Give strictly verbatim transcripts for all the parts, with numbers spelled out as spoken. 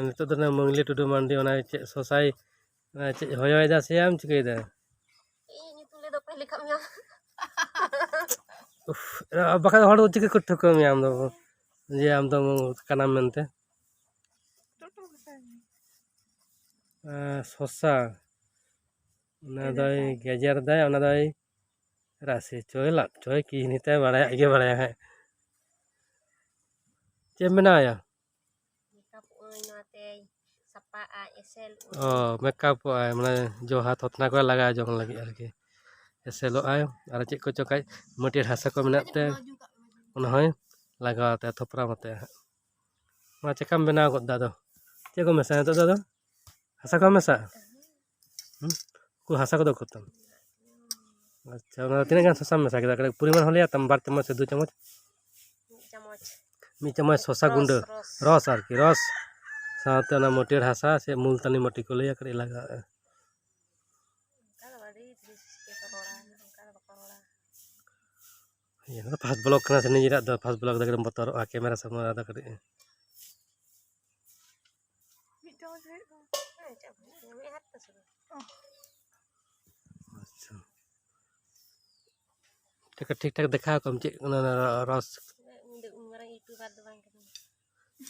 ᱱᱤᱛᱚᱜ ᱫᱚ ᱚᱱᱟ ᱢᱟᱹᱝᱞᱤ ᱴᱩᱰᱩ ᱢᱟᱱᱰᱤ ᱚᱱᱟ ᱪᱮᱫ ᱥᱚᱥᱟᱭ, ᱚᱱᱟ ᱪᱮᱫ ᱦᱚᱭᱚᱭᱮᱫᱟ ᱥᱮ ᱟᱢ ᱪᱤᱠᱟᱹᱭᱮᱫᱟ? ᱤᱧ ᱧᱩᱛᱩᱢ ᱞᱮᱫᱚ ᱯᱟᱹᱦᱤᱞ ᱠᱷᱟᱜ ᱢᱮᱭᱟ᱾ ᱩᱯᱷ, ᱵᱟᱠᱷᱟᱡ ᱦᱚᱲ ᱫᱚ ᱪᱤᱠᱟᱹ ᱠᱚ ᱴᱷᱟᱹᱣᱠᱟᱹ ᱢᱮᱭᱟ ᱟᱢ ᱫᱚ, ᱡᱮ ᱟᱢ ᱫᱚᱢ ᱠᱟᱱᱟᱢ ᱢᱮᱱᱛᱮ? ᱮᱸ, ᱥᱚᱥᱟ, ᱚᱱᱟ ᱫᱚᱭ ᱜᱮᱡᱮᱨ ᱫᱟᱭ, ᱚᱱᱟ ᱫᱚᱭ ᱨᱟᱥᱮ ᱪᱚᱭ, ᱞᱟᱫ ᱪᱚᱭ, ᱠᱤ ᱱᱤᱛᱟᱭ ᱵᱟᱲᱟᱭᱟ, ᱟᱡ ᱜᱮ ᱵᱟᱲᱟᱭᱟ ᱦᱟᱸᱜ᱾ ᱪᱮᱫ ᱮᱢ ᱵᱮᱱᱟᱣᱟ? ᱢᱮᱠᱟᱯ ᱟᱹᱧ, ᱱᱚᱣᱟᱛᱮ ᱥᱟᱯᱟᱜᱼᱟ, ᱮᱥᱮᱞ ᱚ, ᱢᱮᱠᱟᱯᱚᱜ ᱟᱭ, ᱢᱟᱱᱮ ᱡᱚᱦᱟ ᱛᱷᱚᱛᱱᱟ ᱠᱚ ᱞᱟᱜᱟᱣ ᱡᱚᱝ ᱞᱟᱹᱜᱤᱫ ᱟᱨᱠᱤ᱾ ᱮᱥᱮᱞᱚᱜ ᱟᱭ, ᱟᱨ ᱪᱮᱫ ᱠᱚᱪᱚ ᱠᱟᱡ ᱢᱟᱹᱴᱤᱭᱟᱹᱲ ᱦᱟᱥᱟ ᱠᱚ ᱢᱮᱱᱟᱜ ᱛᱮ, ᱚᱱᱟ ᱦᱚᱸᱭ ᱞᱟᱜᱟᱣ ᱟᱛᱮ, ᱛᱷᱚᱯᱨᱟᱢ ᱟᱛᱮ ᱦᱟᱸᱜ᱾ ᱢᱟ, ᱪᱮᱠᱟᱢ ᱵᱮᱱᱟᱣ ᱜᱚᱫ ᱫᱟ ᱟᱫᱚ? ᱪᱮᱫ ᱠᱚ ᱢᱮᱥᱟᱭᱟ ᱱᱤᱛᱚᱜ ᱫᱚ ᱟᱫᱚ? ᱦᱟᱥᱟ ᱠᱚ ᱢᱮᱥᱟ? ᱦᱩᱸ? ᱩᱱᱠᱩ ᱦᱟᱥᱟ ᱠᱚᱫᱚ ᱠᱷᱚᱛᱚᱢ᱾ ᱟᱪᱪᱷᱟ, ᱚᱱᱟ ᱫᱚ ᱛᱤᱱᱟᱹᱜ ᱜᱟᱱ ᱥᱚᱥᱟᱢ ᱢᱮᱥᱟ ᱠᱮᱫᱟ? ᱠᱟᱹᱴᱤᱡ ᱯᱚᱨᱤᱢᱟᱱ ᱦᱚᱸ ᱞᱟᱹᱭᱟ ᱛᱟᱢ, ᱵᱟᱨ ᱪᱟᱢᱚᱪ ᱥᱮ ᱫᱩ ᱪᱟᱢᱚᱪ? ᱢᱤᱫ ᱪᱟᱢᱚᱪ᱾ ᱢᱤᱫ ᱪᱟᱢᱚᱪ ᱥᱚᱥᱟ ᱨᱚᱥ, ᱜᱩᱸᱰᱟᱹ᱾ ᱨᱚᱥ᱾ ᱨᱚᱥ ᱟᱨᱠᱤ, ᱨᱚᱥ᱾ ᱥᱟᱶᱛᱮ ᱚᱱᱟ ᱢᱟᱹᱴᱭᱟᱹᱲ ᱦᱟᱥᱟ ᱥᱮ ᱢᱩᱞᱛᱟᱱᱤ ᱢᱟᱹᱴᱤ ᱠᱚ ᱞᱟᱹᱭᱟ, ᱠᱟᱹᱴᱤᱡ ᱞᱟᱜᱟᱜᱼᱟ᱾ ᱚᱱᱠᱟ ᱫᱚ ᱟᱹᱰᱤ ᱵᱮᱥ ᱜᱮᱠᱚ ᱨᱚᱲᱟ, ᱚᱱᱠᱟ ᱫᱚ ᱵᱟᱠᱚ ᱨᱚᱲᱟ᱾ ᱤᱭᱟᱹ, ᱱᱚᱣᱟ ᱫᱚ ᱯᱷᱟᱥᱴ ᱵᱞᱚᱜ ᱠᱟᱱᱟ ᱥᱮ, ᱱᱤᱡᱮᱨᱟᱜ ᱫᱚ ᱯᱷᱟᱥᱴ ᱵᱞᱚᱜ ᱫᱚ ᱠᱟᱹᱴᱤᱡ ᱵᱚᱛᱚᱨᱚᱜᱼᱟ, ᱠᱮᱢᱮᱨᱟ ᱥᱟᱢᱟᱝ ᱨᱮ ᱟᱫᱚ ᱠᱟᱹᱴᱤᱡ᱾ ᱢᱤᱫ ᱪᱟᱢᱚᱪ ᱦᱩᱭᱩᱜ ᱠᱟᱱᱟ᱾ ᱦᱮᱸ, ᱪᱟᱢᱚᱪ ᱢᱤᱫ ᱦᱟᱛ ᱛᱮ ᱥᱩᱫᱷᱩ᱾ ᱟᱪᱪᱷᱟ᱾ ᱴᱷᱤᱠ, ᱴᱷᱤᱠ ᱴᱷᱟᱠ ᱫᱮᱠᱷᱟᱣ ᱠᱚᱢ ᱪᱮᱫ ᱚᱱᱟ ᱨᱚᱥ᱾ ᱤᱧ ᱫᱚ ᱩᱱ ᱢᱟᱨᱟᱝ ᱤᱭᱩᱴᱩᱵᱟᱨ ᱫᱚ ᱵᱟᱝ ᱠᱟᱹᱱᱟᱹᱧ᱾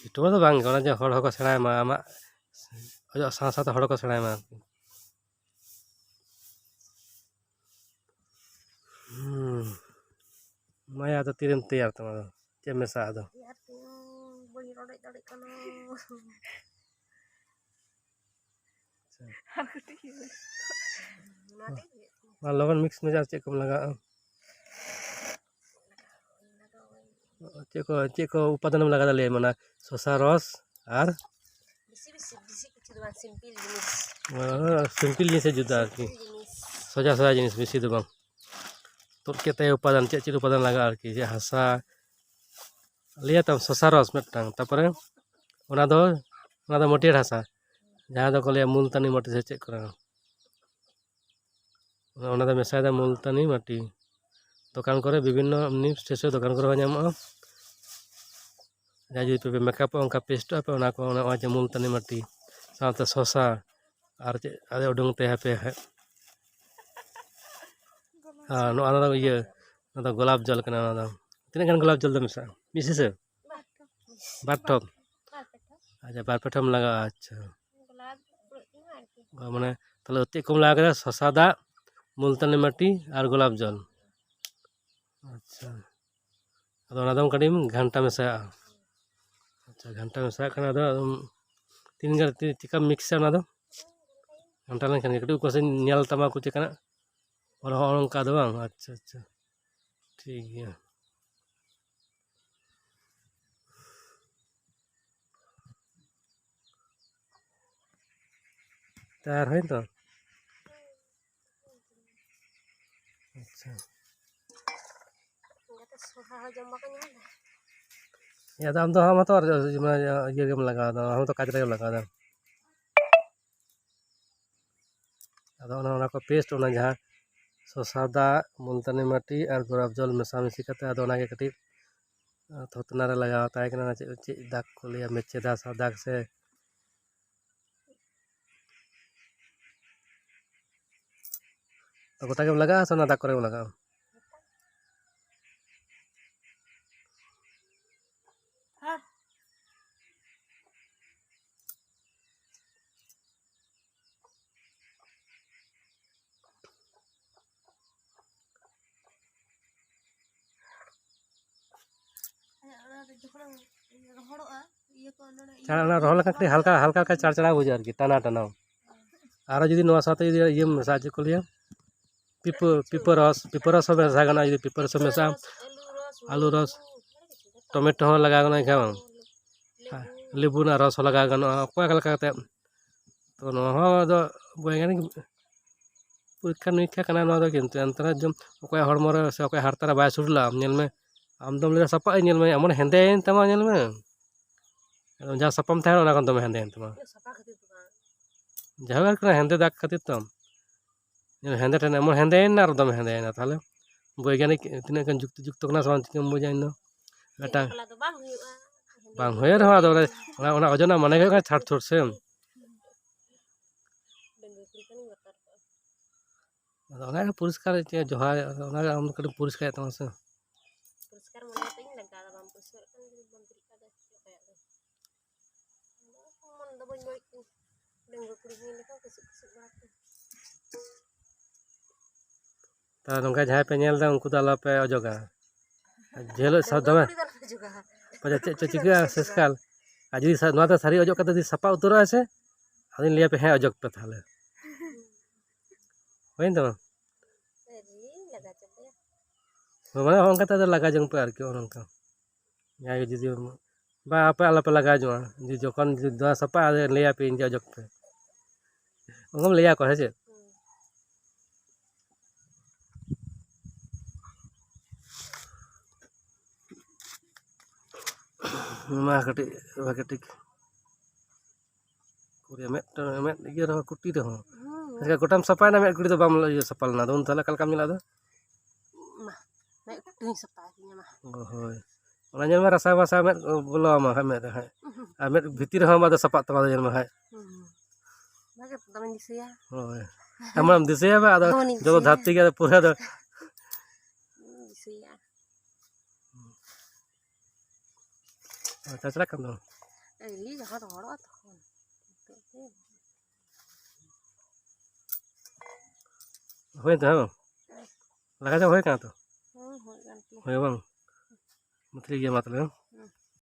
ᱤᱭᱩᱴᱩᱵᱟᱨ ᱫᱚ ᱵᱟᱝ ᱜᱮ, ᱚᱱᱟ ᱡᱮ ᱦᱚᱲ ᱦᱚᱸᱠᱚ ᱥᱮᱬᱟᱭ ᱢᱟ, ᱟᱢᱟᱜ ᱚᱡᱚᱜ ᱥᱟᱶ ᱥᱟᱶᱛᱮ ᱦᱚᱲ ᱦᱚᱸᱠᱚ ᱥᱮᱬᱟᱭ ᱢᱟ ᱟᱨᱠᱤ᱾ ᱦᱩᱸ᱾ ᱢᱟᱭᱟ, ᱟᱫᱚ ᱛᱤᱨᱮᱢ ᱛᱮᱭᱟᱨ ᱛᱟᱢᱟ ᱟᱫᱚ? ᱪᱮᱫ ᱮᱢ ᱢᱮᱥᱟᱜᱼᱟ ᱟᱫᱚ? ᱛᱮᱭᱟᱨ ᱛᱤᱧ, ᱵᱟᱹᱧ ᱨᱚᱰᱚᱡ ᱫᱟᱲᱮᱜ ᱠᱟᱱᱟ᱾ ᱟᱪᱪᱷᱟ᱾ ᱟᱨ ᱠᱟᱹᱴᱤᱡ ᱦᱩᱭᱩᱜᱼᱟ᱾ ᱚᱱᱟᱛᱮ ᱦᱩᱭᱩᱜ ᱛᱤᱧᱟ᱾ ᱢᱟ, ᱞᱚᱜᱚᱱ ᱢᱤᱠᱥ ᱢᱮ, ᱟᱨ ᱪᱮᱫ ᱠᱚᱢ ᱞᱟᱜᱟᱣᱟ? ᱪᱮᱫ ᱠᱚ, ᱪᱮᱫ ᱠᱚ ᱩᱯᱟᱫᱟᱱᱮᱢ ᱞᱟᱜᱟᱣ ᱫᱟ ᱞᱟᱹᱭ ᱢᱮ? ᱚᱱᱟ ᱥᱚᱥᱟ ᱨᱚᱥ ᱟᱨ ᱵᱮᱥᱤ, ᱵᱮᱥᱤ, ᱵᱮᱥᱤ ᱠᱤᱪᱷᱩ ᱫᱚ ᱵᱟᱝ, ᱥᱤᱢᱯᱤᱞ ᱡᱤᱱᱤᱥ᱾ ᱚ, ᱥᱤᱢᱯᱤᱞ ᱡᱤᱱᱤᱥ ᱮ ᱡᱩᱛᱟ ᱟᱨᱠᱤ᱾ ᱥᱤᱢᱯᱤᱞ ᱡᱤᱱᱤᱥ᱾ ᱥᱚᱡᱟ ᱥᱚᱡᱟ ᱡᱤᱱᱤᱥ, ᱵᱮᱥᱤ ᱫᱚ ᱵᱟᱝ᱾ ᱛᱩᱫ ᱠᱟᱛᱮ ᱩᱯᱟᱫᱟᱱ, ᱪᱮᱫ ᱪᱮᱫ ᱩᱯᱟᱫᱟᱱ ᱞᱟᱜᱟᱜᱼᱟ ᱟᱨᱠᱤ, ᱡᱮ ᱦᱟᱥᱟ, ᱞᱟᱹᱭᱟ ᱛᱟᱢ ᱥᱚᱥᱟ ᱨᱚᱥ ᱢᱤᱫᱴᱟᱝ, ᱛᱟᱯᱚᱨᱮ ᱚᱱᱟ ᱫᱚ, ᱚᱱᱟ ᱫᱚ ᱢᱟᱹᱴᱭᱟᱹᱲ ᱦᱟᱥᱟ, ᱡᱟᱦᱟᱸ ᱫᱚᱠᱚ ᱞᱟᱹᱭᱟ ᱢᱩᱞᱛᱟᱱᱤ ᱢᱟᱹᱴᱤ ᱥᱮ ᱪᱮᱫ ᱠᱚ ᱞᱟᱹᱭᱟ᱾ ᱚᱱᱟ ᱫᱚ ᱢᱮᱥᱟᱭᱮᱫᱟ ᱢᱩᱞᱛᱟᱱᱤ ᱢᱟᱹᱴᱤ᱾ ᱫᱚᱠᱟᱱ ᱠᱚᱨᱮ ᱵᱤᱵᱷᱤᱱᱱᱚ ᱮᱢᱱᱤ ᱥᱴᱮᱥᱚᱱᱟᱨᱤ ᱫᱚᱠᱟᱱ ᱠᱚᱨᱮ ᱦᱚᱸ ᱧᱟᱢᱚᱜᱼᱟ᱾ ᱡᱟᱦᱟᱸᱭ ᱡᱩᱫᱤ ᱯᱮ ᱢᱮᱠᱟᱯᱚᱜᱼᱟ, ᱚᱱᱠᱟ ᱯᱮᱥᱴᱚᱜᱼᱟ ᱯᱮ, ᱚᱱᱟ ᱠᱚ ᱱᱚᱜᱼᱚᱭ ᱡᱮ ᱢᱩᱞᱛᱟᱱᱤ ᱢᱟᱹᱴᱤ ᱥᱟᱶᱛᱮ ᱥᱚᱥᱟ ᱟᱨ ᱪᱮᱫ ᱟᱫᱚ ᱩᱰᱩᱝ ᱛᱮ ᱦᱟᱯᱮ ᱦᱟᱸᱜ᱾ ᱟᱨ ᱱᱚᱣᱟ ᱫᱚ ᱤᱭᱟᱹ, ᱱᱚᱣᱟ ᱫᱚ ᱜᱳᱞᱟᱯ ᱡᱚᱞ ᱠᱟᱱᱟ᱾ ᱚᱱᱟ ᱫᱚ ᱛᱤᱱᱟᱹᱜ ᱜᱟᱱ ᱜᱳᱞᱟᱯ ᱡᱚᱞ ᱫᱚ ᱢᱮᱥᱟᱜᱼᱟ? ᱢᱤᱫ ᱥᱤᱥᱟᱹ? ᱵᱟᱨ ᱴᱷᱚᱯ᱾ ᱟᱪᱪᱷᱟ, ᱵᱟᱨ ᱯᱮ ᱴᱷᱚᱯ ᱞᱟᱜᱟᱜᱼᱟ᱾ ᱟᱪᱪᱷᱟ, ᱢᱟᱱᱮ ᱛᱟᱦᱞᱮ ᱪᱮᱫ ᱠᱚᱢ ᱞᱟᱜᱟᱣ ᱠᱮᱫᱟ? ᱥᱚᱥᱟ ᱫᱟᱜ, ᱢᱩᱞᱛᱟᱱᱤ ᱢᱟᱹᱴᱤ ᱟᱨ ᱜᱳᱞᱟᱯ ᱡᱚᱞ᱾ ᱟᱪᱪᱷᱟ, ᱟᱫᱚ ᱚᱱᱟ ᱫᱚ ᱠᱟᱹᱴᱤᱡ ᱮᱢ ᱜᱷᱟᱱᱴᱟ ᱢᱮᱥᱟᱭᱟᱜᱼᱟ᱾ ᱟᱪᱪᱷᱟ, ᱜᱷᱟᱱᱴᱟ ᱢᱮᱥᱟᱭᱟᱜ ᱠᱷᱟᱱ ᱟᱫᱚ ᱟᱫᱚᱢ ᱛᱤᱱ ᱜᱷᱟᱹᱲᱤᱡ ᱛᱮ ᱪᱮᱠᱟᱢ ᱢᱤᱠᱥᱟ ᱚᱱᱟ ᱫᱚ? ᱜᱷᱟᱱᱴᱟ ᱞᱮᱱᱠᱷᱟᱱ ᱜᱮ ᱠᱟᱹᱴᱤᱡ ᱚᱠᱚᱭ ᱥᱮ ᱧᱮᱞ ᱛᱟᱢᱟ ᱠᱚ ᱪᱮᱠᱟᱱᱟᱜ᱾ ᱚᱱᱟ ᱦᱚᱸ ᱱᱚᱝᱠᱟ ᱫᱚ ᱵᱟᱝ? ᱟᱪᱪᱷᱟ, ᱟᱪᱪᱷᱟ, ᱴᱷᱤᱠ ᱜᱮᱭᱟ᱾ ᱛᱮᱭᱟᱨ ᱦᱩᱭ ᱛᱚ? ᱟᱪᱪᱷᱟ᱾ ᱡᱟᱛᱮ ᱥᱚᱥᱟ ᱦᱚᱸ ᱡᱚᱢ ᱵᱟᱠᱚ ᱧᱟᱢ᱾ ᱟᱫᱚ ᱟᱢ ᱫᱚ ᱦᱟᱸᱜ ᱢᱟᱛᱚ ᱟᱨ ᱤᱭᱟᱹ ᱜᱮᱢ ᱞᱟᱜᱟᱣ ᱫᱟ, ᱟᱢ ᱫᱚ ᱠᱟᱡᱽ ᱨᱮᱜᱮᱢ ᱞᱟᱜᱟᱣ ᱫᱟ᱾ ᱟᱫᱚ ᱚᱱᱟ, ᱚᱱᱟ ᱠᱚ ᱯᱮᱥᱴ, ᱚᱱᱟ ᱡᱟᱦᱟᱸ ᱥᱚᱥᱟ ᱫᱟᱜ, ᱢᱩᱞᱛᱟᱱᱤ ᱢᱟᱹᱴᱤ ᱟᱨ ᱜᱳᱞᱟᱯ ᱡᱚᱞ ᱢᱮᱥᱟᱢᱤᱥᱤ ᱠᱟᱛᱮ, ᱟᱫᱚ ᱚᱱᱟᱜᱮ ᱠᱟᱹᱴᱤᱡ ᱛᱷᱚᱛᱱᱟ ᱨᱮ ᱞᱟᱜᱟᱣ ᱛᱟᱦᱮᱸ ᱠᱟᱱᱟ᱾ ᱚᱱᱟ ᱪᱮᱫ, ᱪᱮᱫ ᱫᱟᱜᱽ ᱠᱚ ᱞᱟᱹᱭᱟ, ᱢᱮᱪᱮᱫᱟ ᱥᱟ ᱫᱟᱜᱽ ᱥᱮ ᱛᱚ ᱜᱚᱴᱟ ᱜᱮᱢ ᱞᱟᱜᱟᱜᱼᱟ ᱥᱮ ᱚᱱᱟ ᱫᱟᱜ ᱠᱚᱨᱮ ᱜᱮᱢ ᱞᱟᱜᱟᱜᱼᱟ? ᱚᱱᱟ ᱨᱚᱦᱚᱲ ᱞᱮᱠᱷᱟᱱ ᱠᱟᱹᱴᱤᱡ ᱦᱟᱞᱠᱟ, ᱦᱟᱞᱠᱟ, ᱦᱟᱞᱠᱟ ᱪᱟᱲ ᱪᱟᱲᱟᱣ ᱵᱩᱡᱷᱟᱹᱜᱼᱟ ᱟᱨᱠᱤ, ᱴᱟᱱᱟ ᱴᱟᱱᱟ᱾ ᱟᱨᱚ ᱡᱩᱫᱤ ᱱᱚᱣᱟ ᱥᱟᱶᱛᱮ ᱡᱩᱫᱤ ᱤᱭᱟᱹᱢ ᱢᱮᱥᱟ, ᱪᱮᱫ ᱠᱚ ᱞᱟᱹᱭᱟ, ᱯᱤᱯᱟᱹ, ᱯᱤᱯᱟᱹ ᱨᱚᱥ, ᱯᱤᱯᱟᱹ ᱨᱚᱥ ᱦᱚᱸ ᱢᱮᱥᱟ ᱜᱟᱱᱚᱜᱼᱟ᱾ ᱡᱩᱫᱤ ᱯᱤᱯᱟᱹ ᱨᱚᱥ ᱦᱚᱸ ᱢᱮᱥᱟ, ᱟᱹᱞᱩ ᱨᱚᱥ, ᱴᱚᱢᱮᱴᱳ ᱦᱚᱸ ᱞᱟᱜᱟᱣ ᱜᱟᱱᱚᱜᱼᱟ, ᱮᱱᱠᱷᱟᱱ ᱵᱟᱝ? ᱦᱮᱸ, ᱞᱮᱵᱩ ᱨᱮᱱᱟᱜ ᱨᱚᱥ ᱦᱚᱸ ᱞᱟᱜᱟᱣ ᱜᱟᱱᱚᱜᱼᱟ, ᱚᱠᱟ ᱞᱮᱠᱟ ᱠᱟᱛᱮ᱾ ᱛᱚ ᱱᱚᱣᱟ ᱦᱚᱸ ᱟᱫᱚ ᱵᱳᱭᱜᱟᱱᱤᱠ ᱯᱚᱨᱤᱠᱠᱷᱟ ᱱᱤᱨᱤᱠᱠᱷᱟ ᱠᱟᱱᱟ ᱱᱚᱣᱟ ᱫᱚ, ᱠᱤᱱᱛᱩ ᱮᱱᱛᱮ ᱨᱮᱦᱚᱸ ᱡᱚᱢ, ᱚᱠᱚᱭᱟᱜ ᱦᱚᱲᱢᱚ ᱨᱮ ᱥᱮ ᱚᱠᱚᱭᱟᱜ ᱦᱟᱨᱛᱟ ᱨᱮ ᱵᱟᱭ ᱥᱩᱴ ᱞᱮᱫᱼᱟ, ᱧᱮᱞ ᱢᱮ, ᱟᱢ ᱫᱚᱢ ᱞᱟᱹᱭᱫᱟ ᱥᱟᱯᱟᱜ ᱤᱧ, ᱧᱮᱞ ᱢᱮ ᱮᱢᱚᱱ ᱦᱮᱸᱫᱮᱭᱮᱱ ᱛᱟᱢᱟ, ᱧᱮᱞ ᱢᱮ, ᱡᱟᱦᱟᱸ ᱥᱟᱯᱟᱢ ᱛᱟᱦᱮᱱᱟ ᱚᱱᱟ ᱠᱷᱚᱱ ᱫᱚᱢᱮ ᱦᱮᱸᱫᱮᱭᱮᱱ ᱛᱟᱢᱟ᱾ ᱡᱟᱭᱦᱳᱠ ᱟᱨᱠᱤ, ᱚᱱᱟ ᱦᱮᱸᱫᱮ ᱫᱟᱜᱽ ᱠᱷᱟᱹᱛᱤᱨ ᱛᱚ, ᱧᱮᱞ ᱢᱮ, ᱦᱮᱸᱫᱮ ᱴᱷᱮᱱ ᱮᱢᱚᱱ ᱦᱮᱸᱫᱮᱭᱮᱱᱟ ᱟᱨ ᱫᱚᱢᱮ ᱦᱮᱸᱫᱮᱭᱮᱱᱟ᱾ ᱛᱟᱦᱚᱞᱮ ᱵᱳᱭᱜᱟᱱᱤᱠ ᱛᱤᱱᱟᱹᱜ ᱜᱟᱱ ᱡᱩᱠᱛᱤ ᱡᱩᱠᱛᱚ ᱠᱟᱱᱟ ᱥᱮ ᱵᱟᱝ, ᱪᱤᱠᱟᱹᱢ ᱵᱩᱡᱟ? ᱤᱧ ᱫᱚ ᱢᱤᱫᱴᱟᱝ ᱵᱟᱯᱞᱟ ᱫᱚ ᱵᱟᱝ ᱦᱩᱭᱩᱜᱼᱟ᱾ ᱵᱟᱝ ᱦᱩᱭᱩᱜ ᱨᱮᱦᱚᱸ, ᱟᱫᱚ ᱚᱱᱮ ᱚᱱᱟ, ᱚᱱᱟ ᱚᱡᱚᱜ ᱨᱮᱱᱟᱜ ᱢᱟᱱᱮ ᱜᱮ ᱦᱩᱭᱩᱜ ᱠᱟᱱᱟ ᱪᱷᱟᱴ ᱪᱷᱩᱴ ᱥᱮ᱾ ᱰᱟᱺᱜᱩᱣᱟᱹ ᱠᱩᱲᱤ ᱠᱷᱟᱱᱤᱧ ᱵᱚᱛᱚᱨ ᱠᱚᱜᱼᱟ᱾ ᱟᱫᱚ ᱚᱱᱟ ᱜᱮ ᱯᱚᱨᱤᱥᱠᱟᱨ ᱪᱮᱫ ᱡᱚᱦᱟᱨ, ᱟᱫᱚ ᱚᱱᱟ ᱜᱮ ᱟᱢ ᱠᱟᱹᱴᱤᱡ ᱯᱚᱨᱤᱥᱠᱟᱨᱮᱫ ᱛᱟᱢᱟ ᱥᱮ᱾ ᱯᱚᱨᱤᱥᱠᱟᱨ ᱢᱚᱱᱮ ᱠᱟᱛᱮ ᱤᱧ ᱞᱟᱜᱟᱣ ᱮᱫᱟ, ᱵᱟᱢ ᱯᱚᱨᱤᱥᱠᱟᱨ ᱠᱷᱟᱱ ᱡᱩᱫᱤ ᱵᱟᱢ ᱜᱩᱨᱤᱡ ᱠᱷᱟᱱ ᱫᱚ ᱪᱮᱫ ᱠᱚᱭᱚᱜ ᱫᱚ? ᱟᱫᱚ ᱢᱚᱱ ᱫᱚ ᱵᱟᱹᱧ ᱵᱟᱹᱲᱤᱡ ᱛᱤᱧ, ᱰᱟᱺᱜᱩᱣᱟᱹ ᱠᱩᱲᱤ ᱦᱩᱭ ᱞᱮᱠᱷᱟᱱ ᱠᱟᱹᱥᱩᱵ ᱠᱟᱹᱥᱩᱵ ᱵᱟᱲᱟ ᱠᱚ᱾ ᱛᱟᱦᱞᱮ ᱱᱚᱝᱠᱟ ᱡᱟᱦᱟᱸᱭ ᱯᱮ ᱧᱮᱞ ᱮᱫᱟ, ᱩᱱᱠᱩ ᱫᱚ ᱟᱞᱚᱯᱮ ᱚᱡᱚᱜᱟ᱾ ᱟᱨ ᱡᱮ ᱦᱤᱞᱳᱜ ᱥᱟᱶ ᱫᱚᱢᱮ ᱰᱟᱺᱜᱩᱣᱟᱹ ᱠᱩᱲᱤ ᱫᱚ ᱟᱞᱚᱯᱮ ᱚᱡᱚᱜᱟ᱾ ᱯᱟᱪᱮ ᱪᱮᱫ ᱪᱚ ᱰᱟᱺᱜᱩᱣᱟᱹ ᱪᱤᱠᱟᱹᱜᱼᱟ ᱠᱩᱲᱤ ᱫᱚ ᱟᱞᱚᱯᱮ ᱥᱮᱥ ᱚᱡᱚᱜᱟ᱾ ᱠᱟᱞ᱾ ᱟᱨ ᱡᱩᱫᱤ ᱥᱟ-, ᱱᱚᱣᱟ ᱫᱚ ᱥᱟᱹᱨᱤ ᱚᱡᱚᱜ ᱠᱟᱛᱮ ᱡᱩᱫᱤ ᱥᱟᱯᱟ ᱩᱛᱟᱹᱨᱚᱜᱼᱟ ᱥᱮ, ᱟᱫᱚᱧ ᱞᱟᱹᱭ ᱟᱯᱮ, "ᱦᱮᱸ, ᱚᱡᱚᱜ ᱯᱮ ᱛᱟᱦᱞᱮ᱾" ᱦᱩᱭᱮᱱ ᱛᱟᱢᱟ? ᱥᱟᱹᱨᱤ ᱞᱟᱜᱟ ᱪᱟᱵᱟᱭᱟ᱾ ᱦᱳᱭ, ᱢᱟᱱᱮ ᱦᱚᱸᱜᱼᱚ ᱱᱚᱝᱠᱟ ᱛᱮ ᱟᱫᱚ ᱞᱟᱜᱟ ᱡᱚᱝ ᱯᱮ ᱟᱨᱠᱤ, ᱦᱚᱸᱜᱼᱚ ᱱᱚᱝᱠᱟ᱾ ᱡᱟᱦᱟᱸᱭ ᱜᱮ ᱡᱩᱫᱤ, ᱵᱟ, ᱟᱯᱮ ᱟᱞᱚᱯᱮ ᱞᱟᱜᱟᱣ ᱡᱚᱝᱟ᱾ ᱡᱩᱫᱤ ᱡᱚᱠᱷᱚᱱ ᱡᱩᱫᱤ ᱱᱚᱣᱟ ᱥᱟᱯᱷᱟᱜᱼᱟ, ᱟᱫᱚ ᱞᱟᱹᱭ ᱟᱯᱮᱭᱟᱹᱧ ᱡᱮ ᱚᱡᱚᱜ ᱯᱮ᱾ ᱚᱱᱠᱟᱢ ᱞᱟᱹᱭ ᱟᱠᱚᱣᱟ, ᱦᱮᱸ ᱪᱮ? ᱦᱩᱸ᱾ ᱢᱟ ᱠᱟᱹᱴᱤᱡ ᱵᱷᱟᱜᱮ ᱴᱷᱤᱠ᱾ ᱠᱩᱲᱤᱭᱟ ᱢᱮᱫ, ᱢᱮᱫ ᱤᱭᱟᱹ ᱨᱮᱦᱚᱸ, ᱠᱩᱴᱤ ᱨᱮᱦᱚᱸ᱾ ᱦᱩᱸ᱾ ᱟᱪᱪᱷᱟ, ᱜᱚᱴᱟᱢ ᱥᱟᱯᱷᱟᱭᱮᱱᱟ, ᱢᱮᱫ ᱠᱩᱴᱤ ᱫᱚ ᱵᱟᱢ ᱤᱭᱟᱹ ᱥᱟᱯᱷᱟ ᱞᱮᱱᱟ, ᱟᱫᱚ ᱩᱱ ᱛᱟᱦᱞᱮ ᱚᱠᱟ ᱞᱮᱠᱟᱢ ᱧᱮᱞᱚᱜᱼᱟ ᱟᱫᱚ? ᱢᱟ, ᱢᱮᱫ ᱠᱩᱴᱤᱧ ᱥᱟᱯᱷᱟ ᱠᱤᱧᱟ, ᱢᱟ᱾ ᱚ, ᱦᱳᱭ᱾ ᱚᱱᱟ ᱧᱮᱞ ᱢᱮ, ᱨᱟᱥᱟ ᱵᱟᱥᱟ ᱢᱮᱫ ᱵᱚᱞᱚ ᱟᱢᱟ ᱦᱟᱸᱜ, ᱢᱮᱫ ᱨᱮ ᱦᱟᱸᱜ᱾ ᱩᱦᱩᱸ᱾ ᱟᱨ ᱢᱮᱫ ᱵᱷᱤᱛᱤᱨ ᱨᱮᱦᱚᱸ ᱟᱢᱟᱜ ᱫᱚ ᱥᱟᱯᱷᱟᱜ ᱛᱟᱢᱟ, ᱧᱮᱞ ᱢᱮ ᱦᱟᱸᱜ᱾ ᱦᱩᱸ᱾ ᱚᱱᱟᱜᱮ ᱫᱚᱢᱮᱧ ᱫᱤᱥᱟᱹᱭᱟ᱾ ᱦᱳᱭ᱾ ᱟᱢ ᱢᱟᱢ ᱫᱤᱥᱟᱹᱭᱟ ᱵᱟ, ᱟᱫᱚ ᱫᱚᱢᱮᱧ ᱡᱚᱛᱚ ᱫᱤᱥᱟᱹᱭᱟ᱾ ᱫᱷᱟᱹᱨᱛᱤ ᱜᱮ ᱟᱫᱚ ᱯᱩᱨᱟᱹ ᱫᱚ᱾ ᱫᱤᱥᱟᱹᱭᱟ᱾ ᱟᱪᱪᱷᱟ, ᱪᱟᱞᱟᱜ ᱠᱟᱱ ᱫᱚ᱾ ᱮᱭ, ᱡᱚᱠᱷᱚᱱ ᱨᱚᱦᱚᱲᱚᱜᱼᱟ ᱛᱚᱠᱷᱚᱱ᱾ ᱦᱩᱭᱮᱱ ᱛᱟᱢᱟ, ᱦᱮᱸ ᱵᱟᱝ? ᱞᱟᱜᱟ ᱪᱟᱵᱟ ᱦᱩᱭ ᱠᱟᱱᱟ ᱛᱚ? ᱦᱩᱸ, ᱦᱩᱭ ᱠᱟᱱ ᱛᱤᱧᱟ᱾ ᱦᱳᱭ ᱵᱟᱝ? ᱢᱟ ᱴᱷᱤᱠ ᱜᱮᱭᱟ, ᱢᱟ ᱛᱟᱦᱞᱮ, ᱦᱮᱸ?